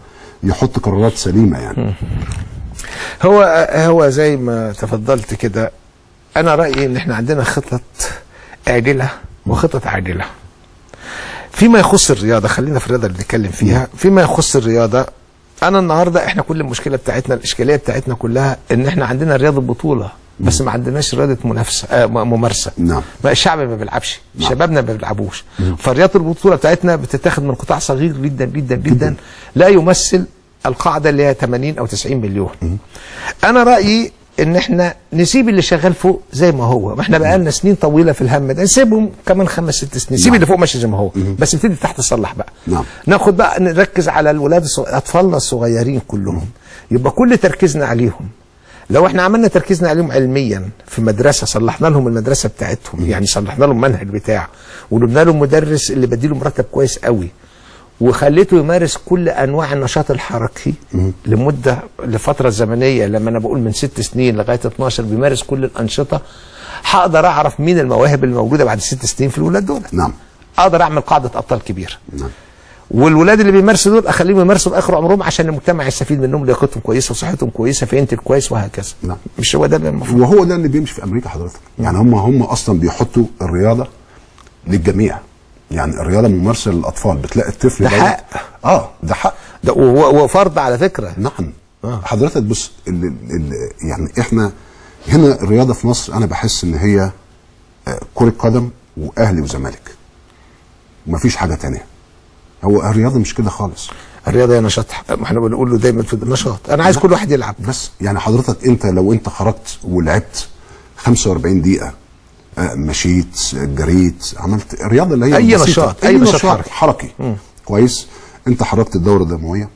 يحط قرارات سليمة يعني. هو زي ما تفضلت كده، انا رايي ان احنا عندنا خطط آجلة وخطط عاجلة. فيما يخص الرياضة، خلينا في الرياضة اللي بنتكلم فيها. فيما يخص الرياضة، انا النهارده احنا كل المشكلة بتاعتنا، الاشكالية بتاعتنا كلها ان احنا عندنا رياضة بطوله بس ما عندناش رياضة منافسه ممارسة. نعم. الشعب ما بيلعبش، نعم. شبابنا ما بيلعبوش. فرياضه البطولة بتاعتنا بتتاخد من قطاع صغير جدا جدا جدا، لا يمثل القاعدة اللي هي 80 او 90 مليون. انا رايي ان احنا نسيب اللي شغال فوق زي ما هو، ما احنا بقالنا سنين طويلة في الهم ده، نسيبهم كمان 5 6 سنين، سيب اللي فوق ماشي زي ما هو، بس نبتدي تحت تصلح بقى. نعم. ناخد بقى نركز على الولاد اطفالنا الصغيرين كلهم، يبقى كل تركيزنا عليهم. لو احنا عملنا تركيزنا عليهم علميا في مدرسه، صلحنا لهم المدرسة بتاعتهم، يعني صلحنا لهم المنهج بتاعه، وجبنا لهم مدرس اللي بديله مرتب كويس قوي، وخليته يمارس كل انواع النشاط الحركي لمدة لفترة زمنية، لما انا بقول من 6 سنين لغاية 12 بيمارس كل الانشطة، هقدر اعرف مين المواهب الموجودة بعد 6 سنين في الولاد دول. نعم. اقدر اعمل قاعدة ابطال كبيرة. نعم. والولاد اللي بيمارسوا دول اخليهم يمارسوا لاخر عمرهم عشان المجتمع يستفيد منهم، لياقتهم كويسة وصحتهم كويسة فينتج كويس وهكذا. نعم. مش هو ده اللي المفروض؟ وهو ده اللي بيمشي في امريكا حضرتك. يعني هم اصلا بيحطوا الرياضة للجميع. يعني الرياضة ممارسة للاطفال، بتلاقي الطفل ده حق. ده حق، ده وفرض على فكرة. نعم. حضرتك بص، يعني احنا هنا الرياضة في مصر انا بحس ان هي كره قدم واهلي وزمالك، ومفيش حاجة تانية. هو الرياضة مش كده خالص. الرياضة هي نشاط، ما احنا بنقول له دايما في النشاط، انا عايز كل واحد يلعب بس. يعني حضرتك انت لو انت خرجت ولعبت 45 دقيقة، مشيت، جريت، عملت الرياضة اللي هي اي نشاط، اي نشاط حركي كويس، انت حركت الدورة الدموية،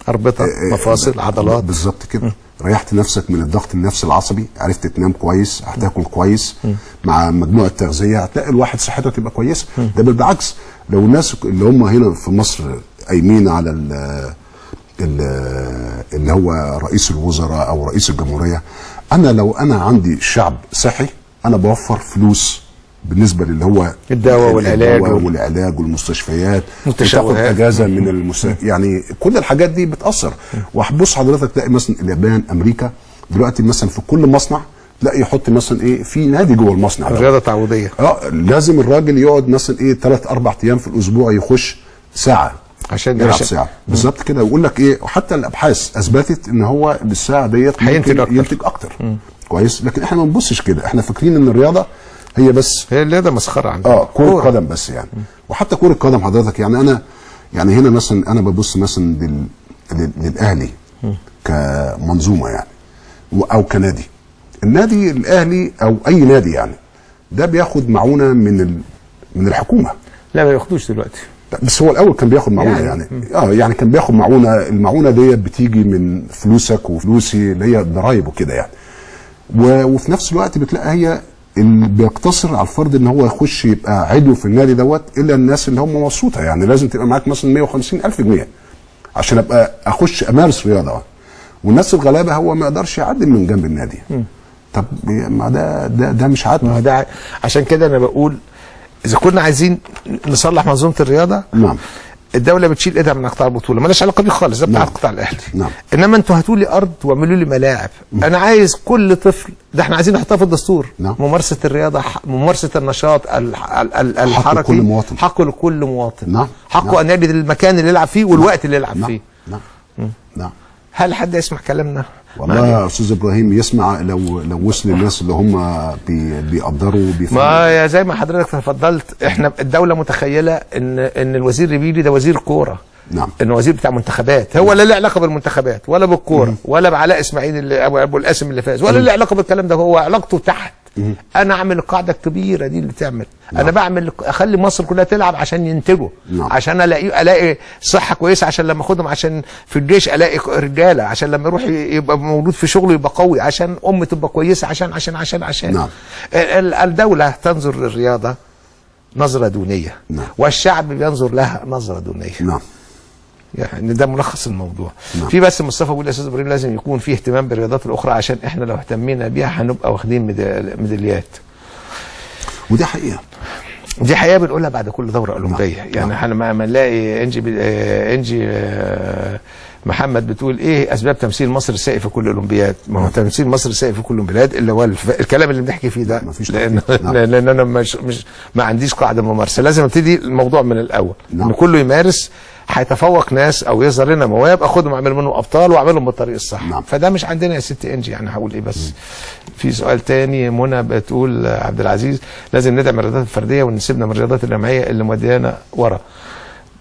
اربطه، مفاصل، عضلات، بالظبط كده. ريحت نفسك من الضغط النفسي العصبي، عرفت تنام كويس، هتاكل كويس، مع مجموعة تغذية هتلاقي الواحد صحته تبقى كويسة. ده بالعكس لو الناس اللي هم هنا في مصر قايمين على اللي هو رئيس الوزراء او رئيس الجمهورية، انا لو انا عندي شعب صحي انا بوفر فلوس بالنسبة للي هو الدواء والعلاج والعلاج والمستشفيات، وتاخد اجازه من يعني كل الحاجات دي بتاثر. وهتبص حضرتك تلاقي مثلا اليابان، امريكا دلوقتي مثلا في كل مصنع لا يحط مثلا ايه في نادي جوه المصنع. الرياضة تعويضيه. لازم الراجل يقعد مثلا ايه 3 4 ايام في الاسبوع يخش ساعة عشان يلعب ساعة بالظبط كده. ويقول لك ايه، وحتى الابحاث اثبتت ان هو بالساعة ديت هينتج اكتر، ينتج اكتر. كويس. لكن احنا ما بنبصش كده، احنا فاكرين ان الرياضة هي بس هي الرياضة مسخرة عندنا، كره قدم بس يعني. وحتى كره قدم حضرتك يعني انا يعني هنا مثلا انا ببص مثلا للاهلي كمنظومة يعني او كنادي. النادي الاهلي او اي نادي يعني ده بياخد معونة من الحكومة. لا ما بياخدوش دلوقتي، بس هو الاول كان بياخد معونة يعني يعني كان بياخد معونة. المعونة دي بتيجي من فلوسك وفلوسي اللي هي الضرايب وكده يعني. وفي نفس الوقت بتلاقي هي اللي بيقتصر على الفرد ان هو يخش يبقى عضو في النادي دوت، الا الناس اللي هم مبسوطة يعني. لازم تبقى معاك مثلا 150,000 جنيه عشان ابقى اخش امارس رياضة. والناس الغلابة هو ما يقدرش يعدي من جنب النادي. طب ما ده مش عدل. ما ده عشان كده انا بقول اذا كنا عايزين نصلح منظومة الرياضة، نعم، الدولة بتشيل ايدها من قطاع البطولة، مالهاش علاقة بيه خالص، ده بتاع القطاع الاهلي. نعم. انما انتوا هاتوا لي ارض واعملوا لي ملاعب. انا عايز كل طفل، ده احنا عايزين نحطها في الدستور. نعم. ممارسة الرياضة، ممارسة النشاط الحركي، حق كل مواطن، حقه لكل مواطن. نعم. حقه نعم. ان يجد المكان اللي يلعب فيه والوقت اللي يلعب نعم. فيه. نعم. نعم. هل حد يسمع كلامنا؟ والله يا استاذ ابراهيم يسمع لو وصل الناس اللي هم بيقدروا وبيفهموا. ما يا زي ما حضرتك تفضلت، احنا الدولة متخيله ان الوزير ريبيلي ده وزير كورة. نعم. انه وزير بتاع منتخبات، هو لا له علاقة بالمنتخبات ولا بالكورة ولا بعلاء اسماعيل اللي ابو القاسم اللي فاز، ولا له علاقة بالكلام ده، هو علاقته تحت. انا اعمل القاعدة الكبيرة دي اللي تعمل. نعم. انا بعمل اخلي مصر كلها تلعب عشان ينتجوا. نعم. عشان الاقي صحة كويسة، عشان لما اخدهم عشان في الجيش الاقي رجاله، عشان لما يروح يبقى موجود في شغله يبقى قوي، عشان ام تبقى كويسة، عشان عشان عشان عشان. نعم. الدولة تنظر للرياضة نظره دونية. نعم. والشعب بينظر لها نظره دونية. نعم. يعني ده ملخص الموضوع. نعم. في بس مصطفى بيقول يا استاذ ابراهيم لازم يكون في اهتمام بالرياضات الاخرى، عشان احنا لو اهتمينا بيها هنبقى واخدين ميداليات. ودي حقيقة، دي حقيقة بنقولها بعد كل دوره اولمبيه. نعم. يعني احنا ما نلاقي انجي محمد بتقول ايه اسباب تمثيل مصر السائي في كل الاولمبياد؟ ما هو تمثيل مصر السائي في كل الاولمبياد اللي هو الكلام اللي بنحكي فيه ده، مفيش لان نعم. لان انا مش ما عنديش قاعدة ممارسة، لازم ابتدي الموضوع من الاول. نعم. ان كله يمارس، هيتفوق ناس او يظهر لنا مواهب اخدهم اعمل منهم ابطال واعملهم بالطريق الصح. نعم. فده مش عندنا يا ست انجي، يعني هقول ايه بس. في سؤال تاني، منى بتقول عبد العزيز لازم ندعم الرياضات الفردية ونسيبنا من الرياضات الجماعية اللي موديانا ورا.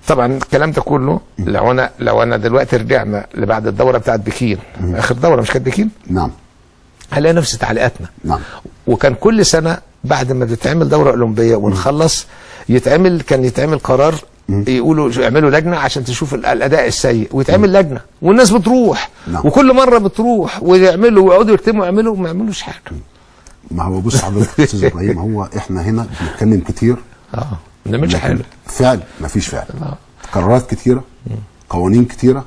طبعا الكلام ده كله لو انا دلوقتي رجعنا لبعد الدورة بتاعت بكين، اخر دوره مش كانت بكين؟ نعم. هنلاقي نفس تعليقاتنا. نعم. وكان كل سنة بعد ما بتتعمل دوره اولمبيه ونخلص كان يتعمل قرار يقولوا اعملوا لجنة عشان تشوف الاداء السيء، ويتعمل لجنة والناس بتروح. نعم. وكل مرة بتروح ويعملوا ويقعدوا يكتموا ويعملوا وما يعملوش حاجة. ما هو بص حضرتك يا استاذ ابراهيم، هو احنا هنا بنتكلم كتير ما بنعملش حاجة. فعل ما فيش فعل. قرارات كتيرة، قوانين كتيرة،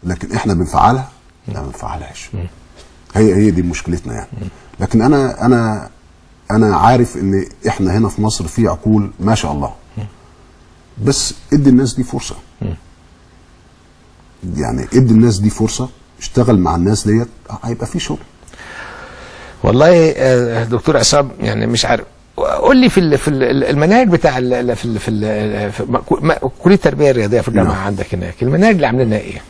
لكن احنا بنفعلها؟ لا ما بنفعلهاش. هي دي مشكلتنا يعني. لكن انا انا عارف ان احنا هنا في مصر في عقول ما شاء الله، بس ادي الناس دي فرصة. يعني ادي الناس دي فرصة، اشتغل مع الناس ديت، هيبقى في شغل. والله دكتور عصام يعني مش عارف، قول لي في المناهج بتاع في في كليه التربية الرياضية في الجامعة. نعم. عندك هناك المناهج اللي عاملينها ايه؟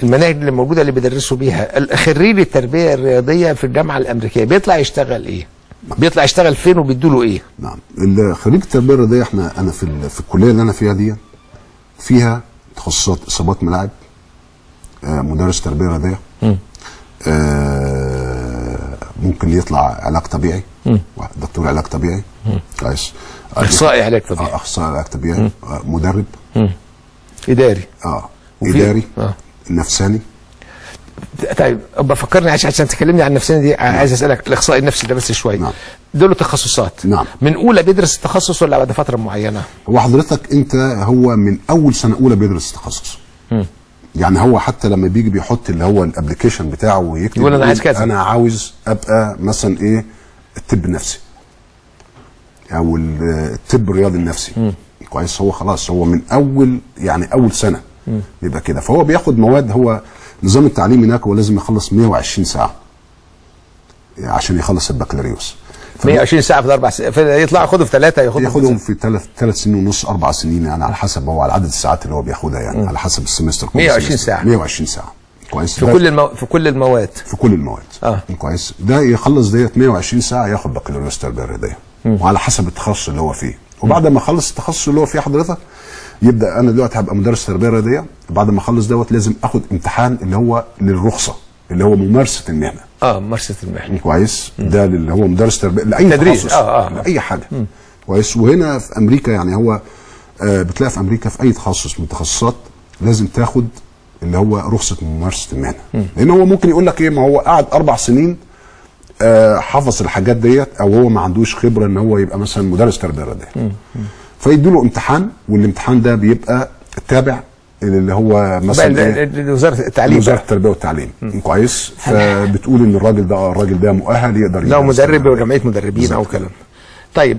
المناهج اللي موجودة اللي بيدرسوا بيها خريج التربية الرياضية في الجامعة الامريكية بيطلع يشتغل ايه؟ بيطلع يشتغل فين وبيدوا له ايه؟ نعم. خريج التربية الرياضية انا في الكلية اللي انا فيها دي فيها تخصصات اصابات ملاعب، مدرس تربيه رياضية، ممكن يطلع علاج طبيعي، دكتور علاج طبيعي، كويس، اخصائي علاج طبيعي، اخصائي علاج طبيعي، مدرب، اداري، اداري، نفساني. طيب بفكرني عشان تكلمني عن النفساني دي. نعم. عايز اسالك الاخصائي النفسي ده بس شوية. نعم. دول تخصصات. نعم. من اولى بيدرس التخصص ولا بعد فترة معينة؟ هو حضرتك انت هو من اول سنة اولى بيدرس التخصص. يعني هو حتى لما بيجي بيحط اللي هو ال application بتاعه ويكتب يقول انا عايز كذا، انا عاوز ابقى مثلا ايه الطب النفسي او الطب الرياضي النفسي. كويس. هو خلاص هو من اول يعني اول سنة بيبقى كده. فهو بياخد مواد. هو نظام التعليم هناك هو لازم يخلص 120 ساعة. عشان يخلص البكالوريوس. 120 ساعة في الاربع سنين، يطلع ياخده في ثلاثة، ياخدهم في 3 سنين ونص، 4 سنين يعني، على حسب هو على عدد الساعات اللي هو بياخدها يعني، على حسب ال semester. 120 ساعة. 120 ساعة. كويس. في كل المواد. في كل المواد. كويس. ده يخلص ديت 120 ساعة ياخد بكالوريوس تربيه رياضية، وعلى حسب التخصص اللي هو فيه. وبعد ما اخلص التخصص اللي هو فيه حضرتك، يبدا انا دلوقتي هبقى مدرس تربيه رياضية. بعد ما اخلص دوت لازم اخد امتحان اللي هو للرخصه، اللي هو ممارسة المهنة. ممارسة المهنة. كويس. ده اللي هو مدرس تربيه لاي تخصص، لاي حاجة. كويس. وهنا في امريكا يعني هو بتلاقي في امريكا في اي تخصص من التخصصات لازم تاخد اللي هو رخصه ممارسة المهنة، لان هو ممكن يقول لك ايه، ما هو قعد 4 سنين حفظ الحاجات ديت، او هو ما عندوش خبره ان هو يبقى مثلا مدرس تربيه رياضية، فيدوا له امتحان، والامتحان ده بيبقى تابع اللي هو مثلا وزارة التعليم، وزارة التربية والتعليم. كويس. فبتقول ان الراجل ده مؤهل يقدر لو مدرب وجمعية مدربين او كلام. طيب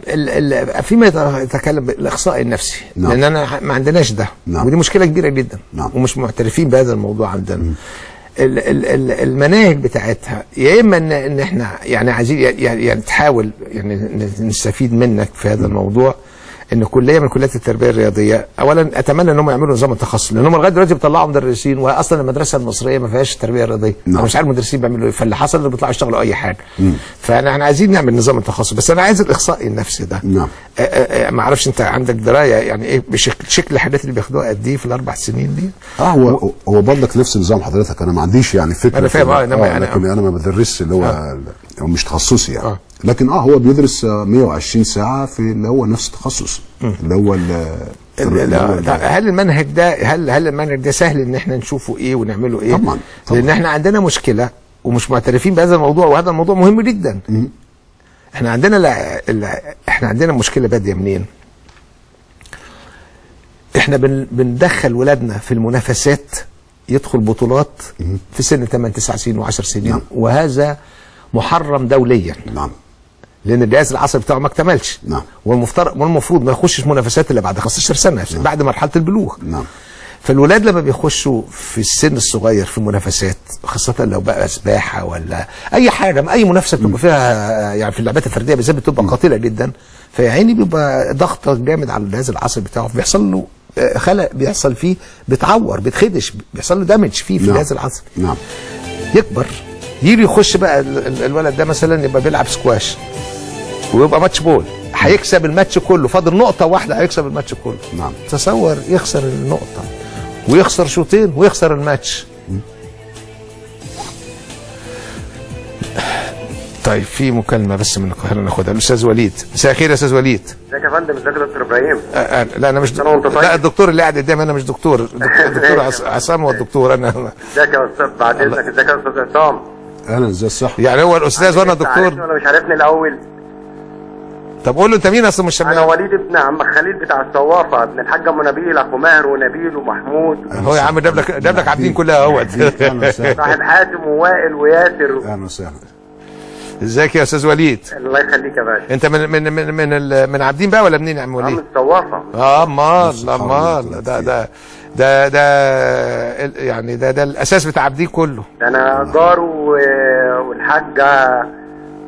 فيما يتكلم الاخصائي النفسي، نعم. لان انا ما عندناش ده، نعم. ودي مشكلة كبيرة جدا، نعم. ومش معترفين بهذا الموضوع عندنا. المناهج بتاعتها يا اما ان احنا يعني عايزين يعني تحاول يعني نستفيد منك في هذا الموضوع، ان كليه من كليات التربية الرياضية اولا اتمنى ان هم يعملوا نظام التخصص، لان هم لغاية دلوقتي بيطلعوا مدرسين، واصلا المدرسة المصرية ما فيهاش تربيه رياضية، انا مش عارف المدرسين بيعملوا ايه، فاللي حصل اللي بيطلعوا يشتغلوا اي حاجة. فاحنا عايزين نعمل نظام التخصص، بس انا عايز الاخصائي النفسي ده. نعم. ما اعرفش انت عندك دراية يعني ايه بشكل شكل الحاجات اللي بياخدوها قد ايه في ال4 سنين دي؟ هو برضك نفس نظام حضرتك، انا ما عنديش يعني فكرة، انا فاهم. لكن انا ما بدرسش اللي هو مش تخصصي يعني. لكن هو بيدرس 120 ساعة في اللي هو نفس التخصص اللي هو هل المنهج ده هل المنهج ده سهل ان احنا نشوفه ايه ونعمله ايه؟ طبعا. لان احنا عندنا مشكلة ومش معترفين بهذا الموضوع، وهذا الموضوع مهم جدا. احنا عندنا احنا عندنا مشكلة باديه منين؟ احنا بندخل ولادنا في المنافسات، يدخل بطولات في سن 8 9 سنين و10 سنين. نعم. وهذا محرم دوليا. نعم. لان الجهاز العصبي بتاعه ما اكتملش. نعم. والمفروض ما يخشش منافسات الا بعد 15 سنة. نعم. بعد مرحلة البلوغ. نعم. فالولاد لما بيخشوا في السن الصغير في منافسات، خاصة لو بقى سباحة ولا اي حاجة، اي منافسه بتبقى فيها يعني في اللعبات الفردية بالذات بتبقى قاتله جدا، فيا عيني بيبقى ضغط جامد على الجهاز العصبي بتاعه، بيحصل له خلق، بيحصل فيه بيتعور، بيتخدش، بيحصل له damage فيه في الجهاز العصبي. نعم. يكبر يجي يخش بقى الولد ده مثلا يبقى بيلعب سكواش ويبقى match ball، هيكسب الماتش كله، فاضل نقطة واحدة هيكسب الماتش كله. نعم. تصور يخسر النقطة ويخسر شوطين ويخسر الماتش. طيب في مكالمة بس من القاهرة ناخدها، الأستاذ وليد. مساء الخير يا أستاذ وليد. ازيك يا فندم؟ ازيك يا دكتور إبراهيم؟ لا أنا مش دكتور، لا الدكتور اللي قاعد قدامي أنا مش دكتور، الدكتور عصام هو الدكتور. أنا ازيك يا أستاذ، بعد إذنك ازيك يا أستاذ عصام؟ اهلا، ازي الصحة؟ يعني هو الاستاذ وانا دكتور؟ ولا مش عارفني الاول؟ طب قول له انت مين اصلا؟ مش انا وليد ابن عم خليل بتاع الصوافه، ابن الحاج ام نبيل، اخو ماهر ونبيل ومحمود. هو يا عم جاب لك عابدين كلها اهوت. صاحب حاتم ووائل وياسر. اهلا وسهلا. ازيك يا استاذ وليد؟ الله يخليك يا باشا. انت من من من من, من عابدين بقى ولا منين يا عم وليد؟ من الصوافه. امال امال ده ده ده ده يعني ده الاساس بتاع عابدين كله. ده انا جاره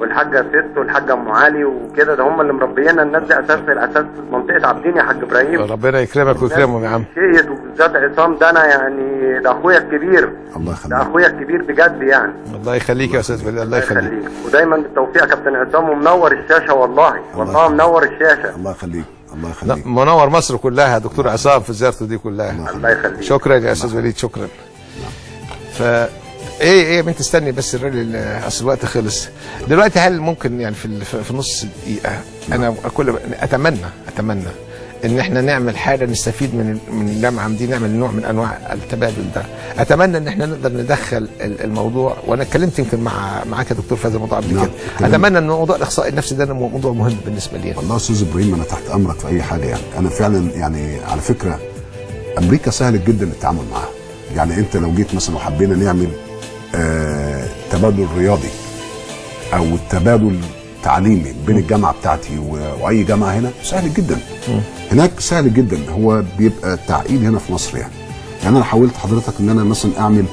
والحاجة ست والحاجة ام علي وكده، ده هم اللي مربينا الناس دي، اساس الاساس منطقة عابدين يا حاج ابراهيم. ربنا يكرمك ويكرمهم يا عم. شيء وبالذات عصام ده انا يعني ده اخويا الكبير. الله يخليك. ده اخويا الكبير بجد يعني. الله يخليك يا استاذ وليد، الله يخليك. ودايما بالتوفيق يا كابتن عصام، ومنور الشاشة والله، والله منور الشاشة. الله يخليك. الله يخليك. منور مصر كلها دكتور عصام في زيارته دي كلها. الله يخليك. شكرا يا استاذ وليد، شكرا. ف ايه يا بنت استني بس الراجل، اصل الوقت خلص دلوقتي. هل ممكن يعني في نص دقيقة انا كل اتمنى ان احنا نعمل حاجة نستفيد من الجامعة دي، نعمل نوع من انواع التبادل ده. اتمنى ان احنا نقدر ندخل الموضوع، وانا اتكلمت يمكن معاك يا دكتور في هذا الموضوع قبل كده. اتمنى ان موضوع الاخصائي النفسي ده موضوع مهم بالنسبة لي. والله يا استاذ ابراهيم انا تحت امرك في اي حاجة يعني. انا فعلا يعني على فكرة امريكا سهل جدا التعامل معاها. يعني انت لو جيت مثلا وحبينا نعمل تبادل رياضي او تبادل تعليمي بين الجامعة بتاعتي واي جامعه هنا، سهل جدا. هناك سهل جدا، هو بيبقى التعقيد هنا في مصر يعني. يعني انا حاولت حضرتك ان انا مثلا اعمل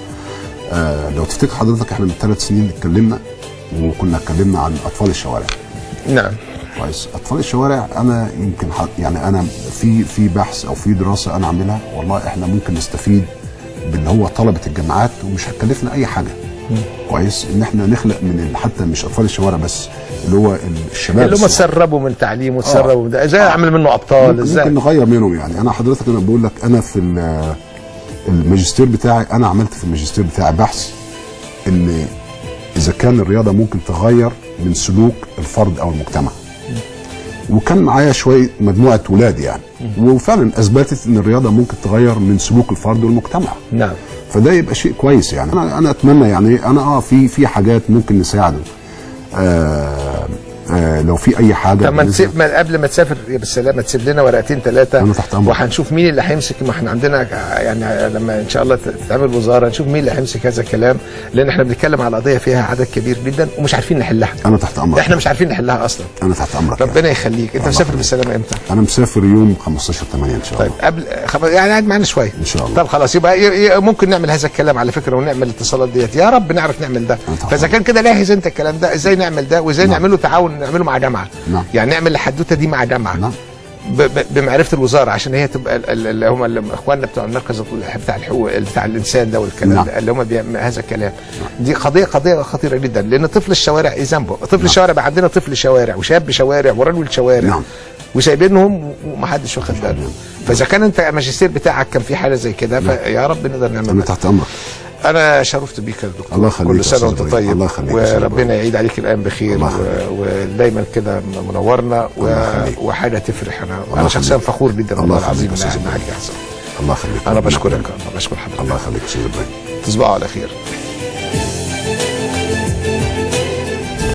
لو تفتكر حضرتك احنا من 3 سنين اتكلمنا وكنا اتكلمنا عن اطفال الشوارع. نعم. كويس. اطفال الشوارع انا يمكن يعني انا في بحث او في دراسة انا عاملها، والله احنا ممكن نستفيد باللي هو طلبه الجامعات ومش هتكلفنا اي حاجة. كويس، ان احنا نخلق من حتى مش اطفال الشوارع بس، اللي هو الشباب اللي هم تسربوا من تعليم وتسربوا من ده، ازاي اعمل منه ابطال؟ ازاي ممكن نغير منهم؟ يعني انا حضرتك انا بقول لك انا في الماجستير بتاعي، انا عملت في الماجستير بتاعي بحث ان اذا كان الرياضة ممكن تغير من سلوك الفرد او المجتمع. وكان معايا شوية مجموعة ولاد يعني، وفعلا اثبتت ان الرياضة ممكن تغير من سلوك الفرد والمجتمع. نعم. فده يبقى شيء كويس يعني. انا اتمنى يعني انا في حاجات ممكن نساعده. لو في اي حاجة. طب ما قبل ما تسافر يا بالسلامة تسيب لنا ورقتين ثلاثة وهنشوف مين اللي هيمسك. ما احنا عندنا يعني لما ان شاء الله تتعمل وزارة نشوف مين اللي هيمسك هذا الكلام، لان احنا بنتكلم على قضية فيها عدد كبير جدا ومش عارفين نحلها. انا تحت امرك. احنا مش عارفين نحلها اصلا. انا تحت امرك. ربنا يعني يخليك. انت مسافر بالسلامة امتى؟ انا مسافر يوم 15/8 ان شاء الله. طيب قبل يعني قاعد معانا شوية ان شاء الله. طب خلاص يبقى ممكن نعمل هذا الكلام على فكرة، ونعمل الاتصالات ديت، يا رب نعرف نعمل ده. فاذا كان كده لاحظ انت الكلام ده ازاي نعمل ده، وازاي نعمله تعاون، نعمله مع جامعه. نعم. يعني نعمل الحدوتة دي مع جامعه. نعم. بمعرفة الوزارة، عشان هي تبقى اللي هم اخواننا بتوع المركز بتاع الحقوق بتاع الانسان ده والكلام. نعم. ده اللي هم هذا الكلام. نعم. دي قضية خطيرة جدا، لان طفل الشوارع ايه ذنبه؟ طفل نعم. الشوارع بقى عندنا طفل شوارع وشاب شوارع ورجل شوارع. نعم. وسايبينهم ومحدش واخد باله. فاذا كان انت الماجستير بتاعك كان في حاله زي كده، فيا رب نقدر نعمل. انا تحت امرك. أنا شرفت بيك يا دكتور. الله يخليك. كل سنة وأنت طيب. الله يخليك. وربنا يعيد عليك الأيام بخير، ودايما كده منورنا وحاجة تفرح. أنا شخصيا فخور جدا والله العظيم إن معاك يا حسن. الله يخليك. أنا بشكرك. أنا بشكر حضرتك. الله يخليك يا أستاذ إبراهيم. تصبحوا على خير.